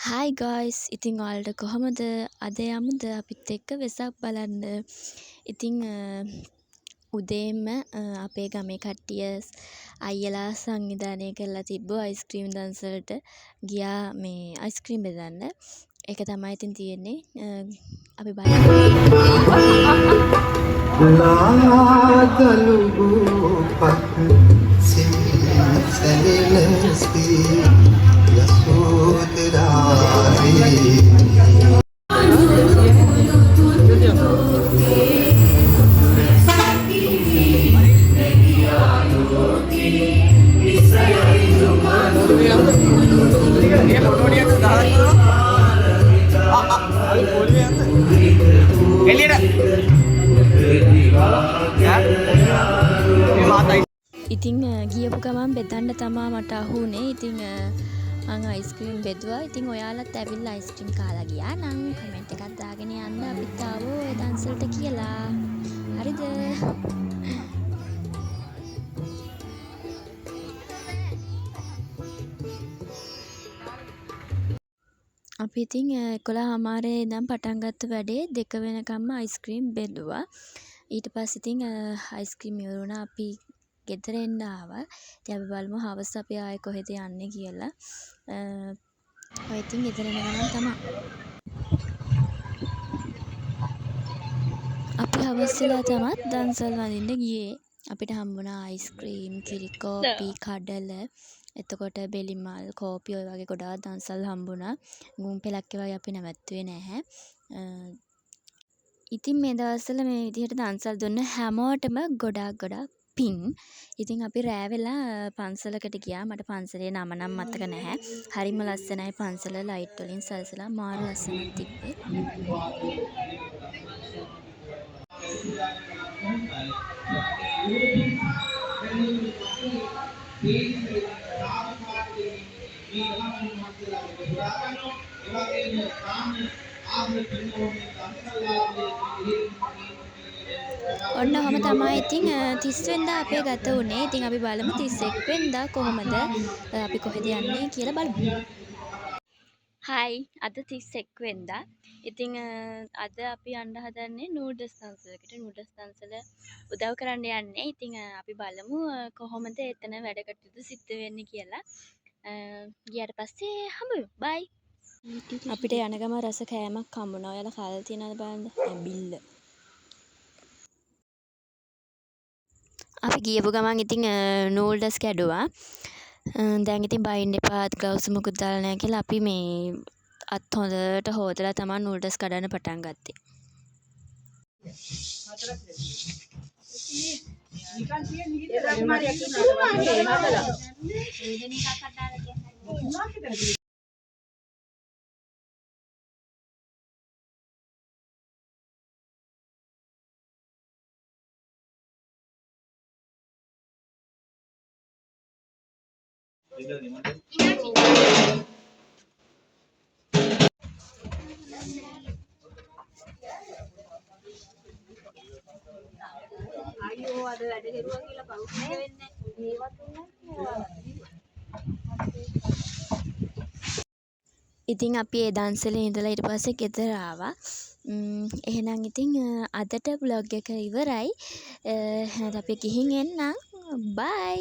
Hi guys, ඉතින් ඔයාලට කොහොමද? අද යමුද අපිත් එක්ක වෙසක් බලන්න? ඉතින් උදේන්ම අපේ ගමේ කට්ටිය අයියලා සංවිධානය කරලා තිබ්බ අයිස්ක්‍රීම් දන්සලට ගියා මේ අයිස්ක්‍රීම් බෙදන්න. ඒක තමයි ඉතින් තියෙන්නේ. අපි බලමු. ඉතින් ගියපු ගමන් බෙදන්න තමා මට අහු වුණේ. ඉතින් මං අයිස්ක්‍රීම් බෙදුවා. ඉතින් ඔයාලත් ඇවිල්ලා අයිස්ක්‍රීම් කාලා ගියා නම් කමෙන්ට් එකක් දාගෙන යන්න අපිත් ආවෝ ඔය දන්සලට කියලා. හරිද? අපි ඉතින් 11:30 ඉඳන් පටන් ගත්ත වැඩේ 2 වෙනකම්ම අයිස්ක්‍රීම් බෙදුවා. ඊට පස්සේ ඉතින් අයිස්ක්‍රීම් ඉවර වුණා. අපි ගෙදර එන්න ආවා. ඉතින් අපි බලමු හවස අපි ආයේ කොහෙද යන්නේ කියලා. ඔය ඉතින් ගෙදර එන ගමන් තමා. අපි හවස් වෙලා තමත් දන්සල් වඳින්න ගියේ. අපිට හම්බුණා අයිස්ක්‍රීම්, කිරි කෝපි, කඩල, එතකොට බෙලිමල්, කෝපි ඔය වගේ ගොඩාක් දන්සල් හම්බුණා. ගුම් පෙලක් ඒවා අපි නැවැත්තුවේ නැහැ. ඉතින් මේ දවස්වල මේ විදිහට දන්සල් දුන්න හැමෝටම ගොඩාක් ගොඩාක් පිං. ඉතින් අපි රෑ වෙලා පන්සලකට ගියා. මට පන්සලේ නම නම් මතක නැහැ. හරිම ලස්සනයි පන්සල, ලයිට් වලින් සරසලා මාර ලස්සනක් තිබ්බේ. ඔන්න ඔහොම තමයි ඉතින් 30 වෙනිදා අපේ ගත වුණේ. ඉතින් අපි බලමු 31 වෙනිදා කොහොමද අපි කොහෙද යන්නේ කියලා බලමු. හායි, අද 31 වෙනිදා. ඉතින් අද අපි යන්න හදන්නේ නූඩල්ස් දන්සලකට. නූඩල්ස් දන්සල උදව් කරන්න යන්නේ. ඉතින් අපි බලමු කොහොමද එතන වැඩ කටයුතු සිද්ධ වෙන්නේ කියලා. ගියාට පස්සේ හම්බ වෙමු. බයි. අපිට යන ගම රස කෑමක් හම්බුණා. ඔයාලා කාලා තියෙනවද බලන්න. ඇඹිල්ල. අපි ගියපු ගමන් ඉතින් නූඩල්ස් කැඩුවා. දැන් ඉතින් බයින්න එපා, ග්ලව්ස් මොකුත් දාලා නැහැ කියලා අපි මේ අත් හොඳට හොදලා තමා නූඩල්ස් කඩන්න පටන් ගත්තේ. අයියෝ, අද වැඩ කෙරුවා කියලා පව් වෙන්නේ. ඉතින් අපි ඒ දන්සලේ ඉඳලා ඊට පස්සේ ගෙදර ආවා. එහෙනම් ඉතින් අදට ව්ලොග් එක ඉවරයි. එහෙනම් අපි ගිහින් එන්නම්. බයි.